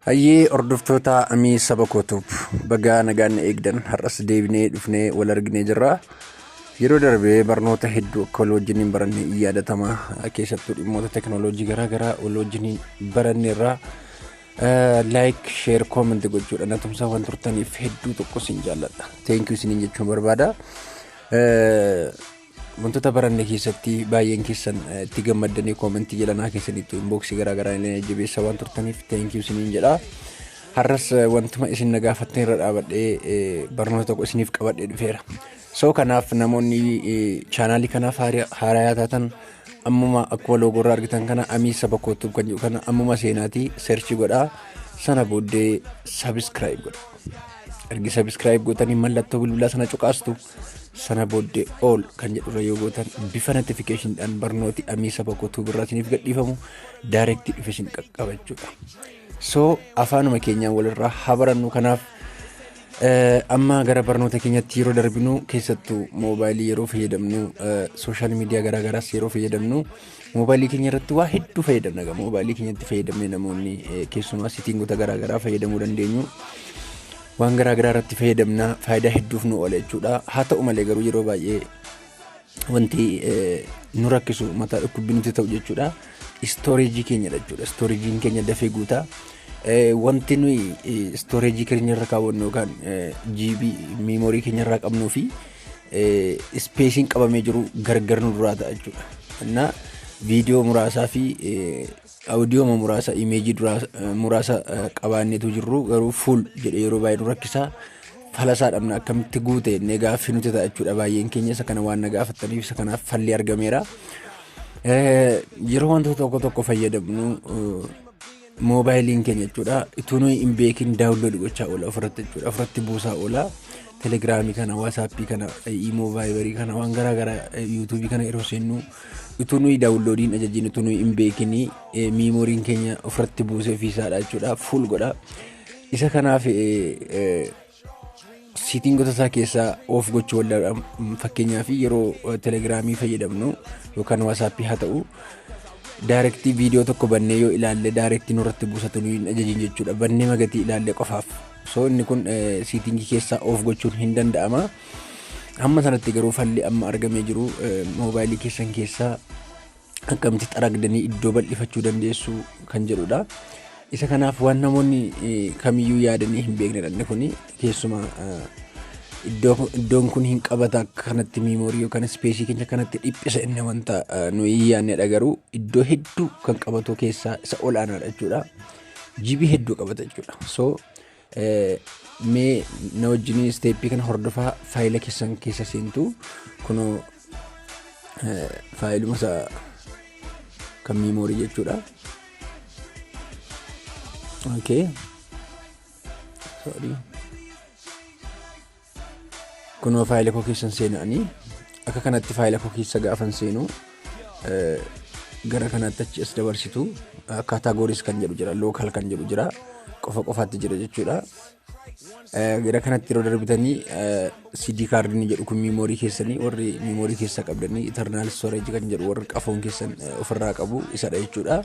Hayyee hordoftoota Amii Saba Kootuub, bagaa nagaan na eegdan. Har'as deebinee dhufnee wal arginee jirra. Yeroo darbe barnoota hedduu akka wal wajjiniin baranne in yaadatama. Keessattuu dhimmoota teknooloojii garaa garaa wal wajjiniin baranneerra. Like, share, comment gochuudhaan na tumsaa waan turtaniif hedduu tokko isin jaalladha. Thank you isiniin jechuun barbaada. Wantoota baranne keessatti baay'een keessan itti gammaddanii koomentii jalanaa keessanitti inboksii garaa garaa illee jabeessa waan turtaniif thank you isiniin jedha. Har'as wantuma isin na gaafattan irra dhaabadhee barnoota tokko isiniif qabadhee dhufeera. So kanaaf namoonni chaanaalii kanaaf haaraa taatan ammuma akkuma loogoo irraa argitan kana Amii Saba Kootuub kan jedhu kana ammuma seenaatii search godhaa, sana booddee subscribe godha. Ergi subscribe gootanii mallattoo bilbilaa sana cuqaastu. Sana booddee all kan jedhurra yoo gootan bifa notificationidhaan barnooti Amii Saba Kootuub irraa isiniif gadhiifamu direct dhufe isin qaqqaba jechuudha. So afaanuma keenyaan walirraa haa barannu. Kanaaf amma gara barnoota keenyatti yeroo darbinu, keessattuu moobaayilii yeroo fayyadamnu, social media garaagaraas yeroo fayyadamnu, moobaayilii keenya irratti waa hedduu fayyadamna. Egaa moobaayilii keenyatti fayyadamnee namoonni keessumaa settingota garaagaraa fayyadamuu dandeenyu. Waan garaagaraa irratti fayyadamna, faayidaa hedduuf nu oola jechuudha. Haa ta'u malee garuu yeroo baay'ee wanti nu rakkisu, mataa dhukkubbii nuti ta'u jechuudha, Storage keenyadha jechuudha. Storageiin keenya dafee guutaa. Wanti nuyi storage keenya irra kaawwannu yookaan GB memory keenya irraa qabnuu fi spaceiin qabamee jiru gargar nu duraa ta'a jechuudha. Innaa viidiyoo muraasaa fi audio muraasa, image muraasa qabaanneetu jirru garuu full jedhee yeroo baay'ee nu rakkisaa. Falasaa dhabna, akkamitti guute jennee gaaffii nuti ta'a jechuudha. Baay'een keenya isa kana waan na gaafattaniif isa kanaaf falli argameera. Yeroo wantoota tokko tokko fayyadamnu moobaayiliin keenya jechuudha utuu nuyi hin beekin download gochaa oola ofirratti jechuudha, ofirratti buusaa oola. Telegiraamii kana, WhatsAppii kana, Imo, Viberii kana, waan garaa garaa, YouTubeii kana yeroo seennu utuu nuyi downloadiin ajajiin, utuu nuyi hin beekin memoryn keenya ofirratti buusee ofiisaadha jechuudha, full godha. Isa kanaaf settingota isaa keessaa off gochuu waldaadha. Fakkeenyaaf yeroo Telegiraamii fayyadamnu yookaan WhatsAppii haa ta'u, direct viidiyoo tokko bannee yoo ilaalle direct nurratti buusatu nuyi hin ajajin jechuudha. Bannee magatii ilaalle qofaaf. So inni kun setting keessaa off gochuun hin danda'ama. Hamma sanatti garuu falli amma argamee jiru moobaayilii keessan keessaa akkamitti xaragdanii iddoo bal'ifachuu dandeessu kan jedhudha. Isa kanaaf waan namoonni kamiyyuu yaadanii hin beeknedha inni kuni. Keessumaa iddoon kun hin qabata akka kanatti memory yookaan space keenya kanatti dhiphisa inni wanta nuyi yaadnedha, garuu iddoo hedduu kan qabatu keessaa isa olaanaadha jechuudha. GB hedduu qabata jechuudha. So mee na wajjin step kana hordofaa. Faayila keessan keessa seentu. Kunoo faayiluma isaa kan memory jechuudha. Okay. Sorry. Kunoo faayila koo keessan seenanii akka kanatti faayila koo keessa gaafan seenu gara kanatti achi as dabarsitu. Categories kan jedhu jira, local kan jedhu jira, qofa qofaatti jira jechuudha. Gara kanatti yeroo darbitanii SD cardiin jedhu kun memory keessanii, warri memory keessaa qabdanii, internal storage kan jedhu warri qafoon keessan ofirraa qabu isadha jechuudha.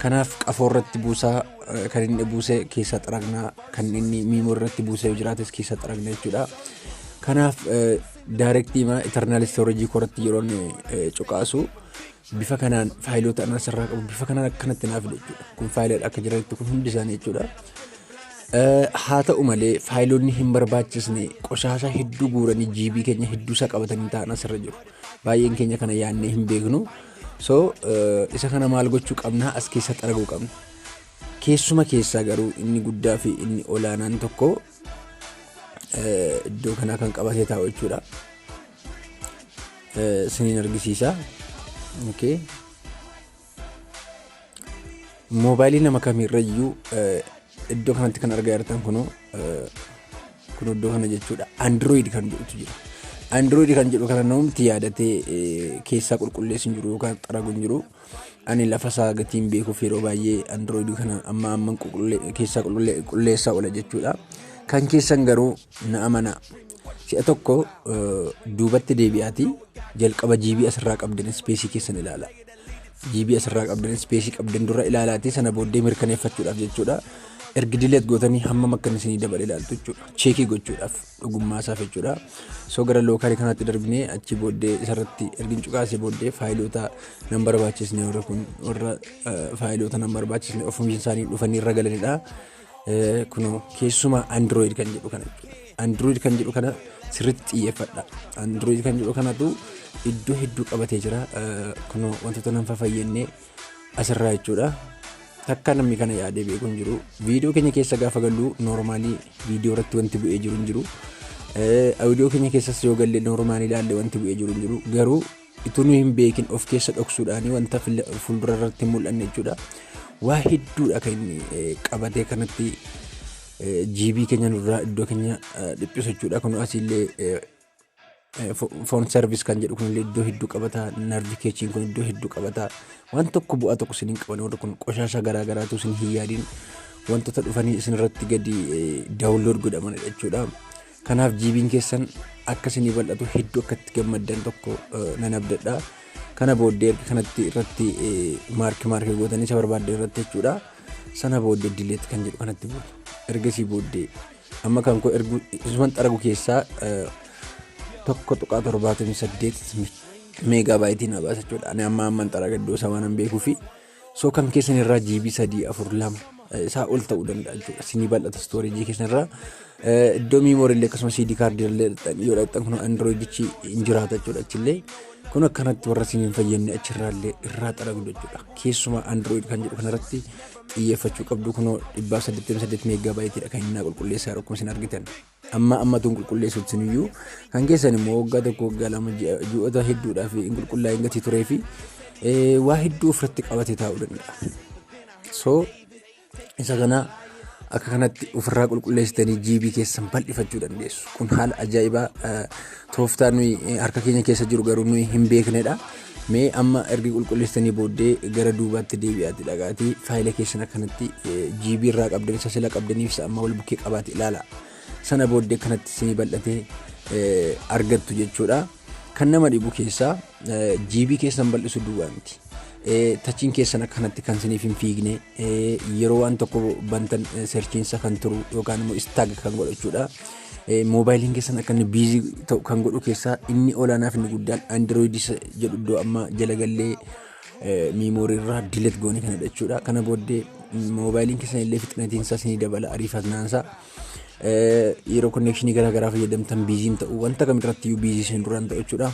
Kanaaf qafoo irratti buusaa kan inni buusee keessaa xaragnaa, kan inni memory irratti buusee yoo jiraates keessaa xaragna jechuudha. Kanaaf direct internal storage koratti yeroo inni cuqaasu bifa kanaan faayilota an asirraa qabu bifa kanaan akkanatti naaf fida jechuudha. Kun faayilaadha akka jiranitti kun hundi isaanii jechuudha. Haa ta'u malee faayilonni hin barbaachisne qoshaasha hedduu guuranii GB keenya hedduu isaa qabatanii ta'an asirra jiru. Baay'een keenya kana yaadnee hin beeknu. So isa kana maal gochuu qabna? As keessa xaraguu qabna. Keessuma keessaa garuu inni guddaa fi inni olaanaan tokko iddoo kanaa kan qabatee taa'u jechuudha. Siniin argisiisa. Okay. Moobaayilii nama kamiirrayyuu iddoo kanatti kan argaa jirtan kunoo kun iddoo kana jechuudha. Android kan jedhutu jira. Android kan jedhu kana namumti yaadatee keessaa qulqulleessu hin jiru yookaan xaragu hin jiru. Ani lafa isaa gatiin beekuuf yeroo baay'ee Android kana amma amma keessaa qulqulleessaa oola jechuudha. Kan keessan garuu na amanaa. Si'a tokko duubatti deebi'aatii jalqaba GB asirraa qabdan space keessan ilaala. GB asirraa qabdan, space qabdan dura ilaalaatii sana booddee mirkaneeffachuudhaaf jechuudha. Ergi delete gootanii hammam akka inni isinii dabale ilaaltu jechuudha. Check gochuudhaaf dhugummaa isaaf jechuudha. So gara local kanaatti darbinee achi booddee isarratti ergi cuqaasee booddee faayiloota nan barbaachisne, warra kun warra faayiloota nan barbaachisne ofuma isaanii dhufanii irra galanidha. Kunoo keessumaa Android kan jedhu kana jechuudha. Android kan jedhu kana sirriitti xiyyeeffadha. Android kan jedhu kanatu iddoo hedduu qabatee jira. Kunoo wantoota nan fafayyannee asirraa jechuudha. Takka namni kana yaadee beeku hin jiru. Viidiyoo keenya keessa gaafa gallu normal viidiyoo irratti wanti bu'ee jiru hin jiru. Audio keenya keessas yoo galle normal ilaalle wanti bu'ee jiru hin jiru. Garuu utuu nu hin beekin of keessa dhoksuudhaanii wanta fuuldura irratti hin mul'anne jechuudha. Waa hedduudha kan inni qabatee kanatti GB keenya nurraa iddoo keenya dhiphisu jechuudha. Kun asiillee phone service kan jedhu kunillee iddoo hedduu qabata. Notification kun iddoo hedduu qabata. Waan tokko bu'aa tokko isin hin qaban, warri kun qoshaasha garaa garaatu isin hin yaadin wantoota dhufanii isin irratti gadi download godhamanidha jechuudha. Kanaaf GB'n keessan akka isinii bal'atu hedduu akka itti gammaddan tokko nan abdadha. Kana booddee erga kanatti irratti mark mark gootanii isa barbaadde irratti jechuudha. Sana booddee delete kan jedhu kanatti buutu. Ergasii booddee amma kan koo ergu isuman xaragu keessaa 1.78 megabyte na baasa jechuudha. Ani amma amman xaraga iddoo isaa waan hin beekuu fi so kan keessan irraa GB 3, 4, 2 isaa ol ta'uu danda'a jechuudha. Isinii bal'ata storage keessan irraa. Iddoo memory illee akkasuma SD card illee yoo dhaqxan kun Androidichi hin jiraata jechuudha achillee. Kun akkanatti warra isin hin fayyadne achirraa illee irraa xaragu jechuudha. Keessumaa Android kan jedhu kanarratti xiyyeeffachuu qabdu. Kunoo 188 megabyteiidha kan inni qulqulleessaa jiru akkuma isin argitan. Amma ammatuun qulqulleessuutti siniyyuu kan keessan immoo waggaa 1, waggaa 2, ji'oota hedduudhaaf hin qulqullaa'in gatii turee fi waa hedduu ofirratti qabatee taa'uu danda'a. So isa kana akka kanatti ofirraa qulqulleessitanii GB keessan bal'ifachuu dandeessu. Kun haala ajaa'ibaa tooftaa nuyi harka keenya keessa jiru garuu nuyi hin beeknedha. Mee amma erga qulqulleessitanii booddee gara duubaatti deebi'aati dhaqaatii faayila keessan akkanatti GB irraa qabdan, isa sila qabdaniif isa amma wal bukkee qabaate ilaala. Sana booddee kanatti isinii bal'atee argattu jechuudha. Kan nama dhibu keessaa GB keessan bal'isu duwwaa miti. Touchiin keessan akkanatti kan isiniif hin fiigne, yeroo waan tokko bantan searchiinsa kan turu yookaan immoo stuck kan godhu jechuudha. Moobaayiliin keessan akka inni busy ta'u kan godhu keessaa inni olaanaa fi inni guddaan Android jedhu iddoo amma jala gallee memory irraa delete goone kanadha jechuudha. Kana booddee moobaayiliin keessan illee fixnatiinsaa isinii dabala, ariifatnaansaa. Yeroo connection garaa garaa fayyadamtan busyn ta'u, wanta kamirratti iyyuu busy isin duraan ta'u jechuudha.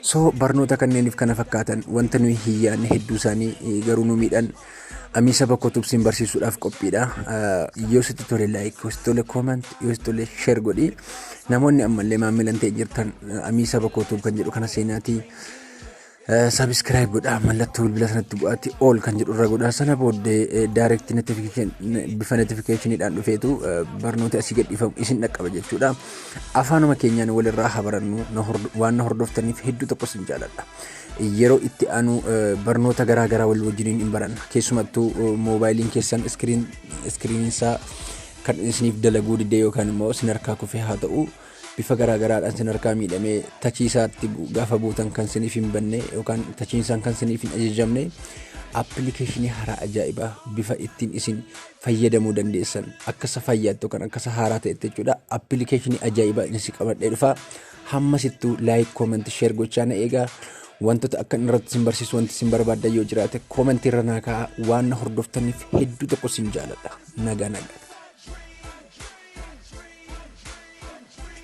So barnoota kanneeniif kana fakkaatan wanta nuyi hin yaadne hedduu isaanii garuu nu miidhan Amiisa bakka tubsiin barsiisuudhaaf qophiidha. Yoo sitti tole like, yoo sitti tole comment, yoo sitti tole share godhi. Namoonni ammallee maamilan ta'e jirtan Amiisa bakka tub kan jedhu kana seenaatii subscribe godhaa, mallattoo bilbila sanatti bu'aatti all kan jedhu irra godhaa. Sana booddee direct notification bifa notificationiidhaan dhufeetu barnoota asii gadhiifamu isin dhaqqaba jechuudha. Afaanuma keenyaan walirraa haa barannu. Waan na hordoftaniif hedduu tokko isin jaaladha. Yeroo itti aanu barnoota garaa garaa wal wajjiniin hin baranna. Keessumattuu moobaayiliin keessan screeniinsaa kan isiniif dalaguu didee yookaan immoo isin harkaa kufee haa ta'u, bifa garaa garaadhaan isin harkaa miidhamee touch isaatti gaafa buutan kan isiniif hin banne yookaan touchiinsaan kan isiniif hin ajajamne, application haaraa ajaa'ibaa bifa ittiin isin fayyadamuu dandeessan akka isa fayyaatti yookaan akka isa haaraa ta'etti jechuudha. Application ajaa'ibaa inni si qabadhee dhufa. Hamma sittuu like, comment, share gochaa na eegaa. Wantoota akka inni irratti isin barsiisu wanti isin barbaaddan yoo jiraate comment irra naa kaa'aa. Waan na hordoftaniif hedduu tokko isin jaaladha. Nagaa nagaatti.